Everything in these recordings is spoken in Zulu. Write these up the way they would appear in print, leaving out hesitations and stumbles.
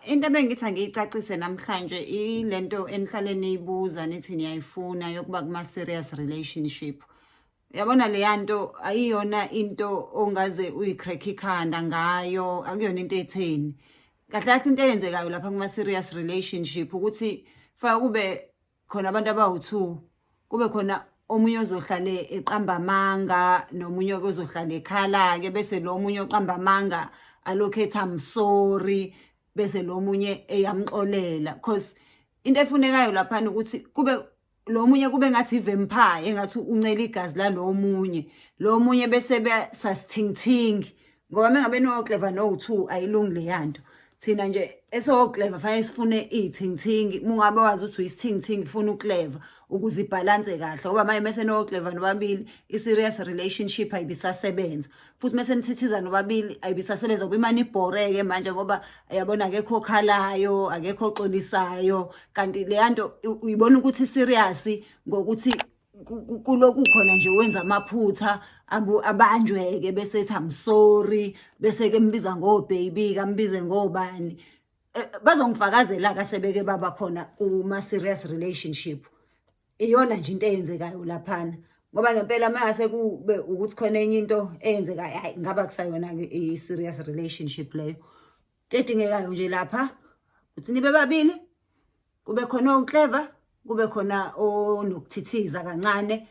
Into ebengithi angiyicacise namhlanje ilento enihlale niyibuza nithi niyayifuna yokuba kuma-serious relationship. Yabona leya nto ayiyona into ongaze uyi-crack ikhanda ngayo, akuyona into etheni. Kahle kahle into eyenzekayo lapha kuma-serious relationship ukuthi faka kube khona abantu abawu-two, kube khona omunye ozohlale eqamba amanga nomunye ozohlale ekhala-ke, bese lo omunye oqamba amanga alokhu ethi, "I'm sorry," bese lo munye eyamxolela, cause into efunekayo laphana ukuthi kube lo munye kube ngathi i-vampire, engathi uncela igazi lalo munye, lo munye bese besasithingithingi, ngoba mengabe no-clever no-two ayilungi leya nto. Thina nje eso-clever fanele sifune iy'thingithingi. Uma ungabe wazi ukuthi uyisithingithingi, funa u-clever ukuze i-balance kahle, ngoba manje mese no-clever nobabili i-serious relationship ayibisasebenza, futhi mese nithithiza nobabili ayibisasebenza, ngoba imane ibhoreke manje, ngoba yabona akekho okhalayo, akekho oxolisayo. Kanti leya nto uyibona ukuthi serious ngokuthi kuloku khona nje wenza amaphutha, abanjweke, bese ethi, "I'm sorry," bese ke mbiza ngo-baby, kambize ngobani. Bazongifakazela-ke asebeke baba khona kuma-serious relationship. Iyona nje into eyenzekayo laphana, ngoba ngempela uma ngase kube ukuthi khona enye into eyenzekayo, hayi, ngaba kusayona-ke i-serious relationship leyo. Into edingekayo nje lapha ukuthi nibe babili, kube khona owu-clever, kube khona onokuthithiza kancane.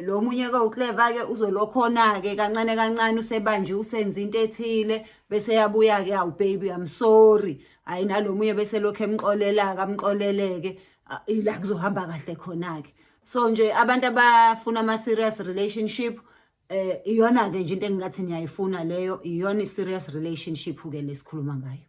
Lo munye ke u-clever ke uzolokhona ke kancane kancane usebanje usenza into ethile, bese yabuya ke, "Awu baby, I'm sorry." Hayi, nalomunye bese lokho emxolela ke, amxoleleke, ila kuzohamba kahle khona ke. So nje abantu abafuna ama serious relationship, iyona ke nje into engingathi niyayifuna leyo, iyona i serious relationship ke lesikhuluma ngayo.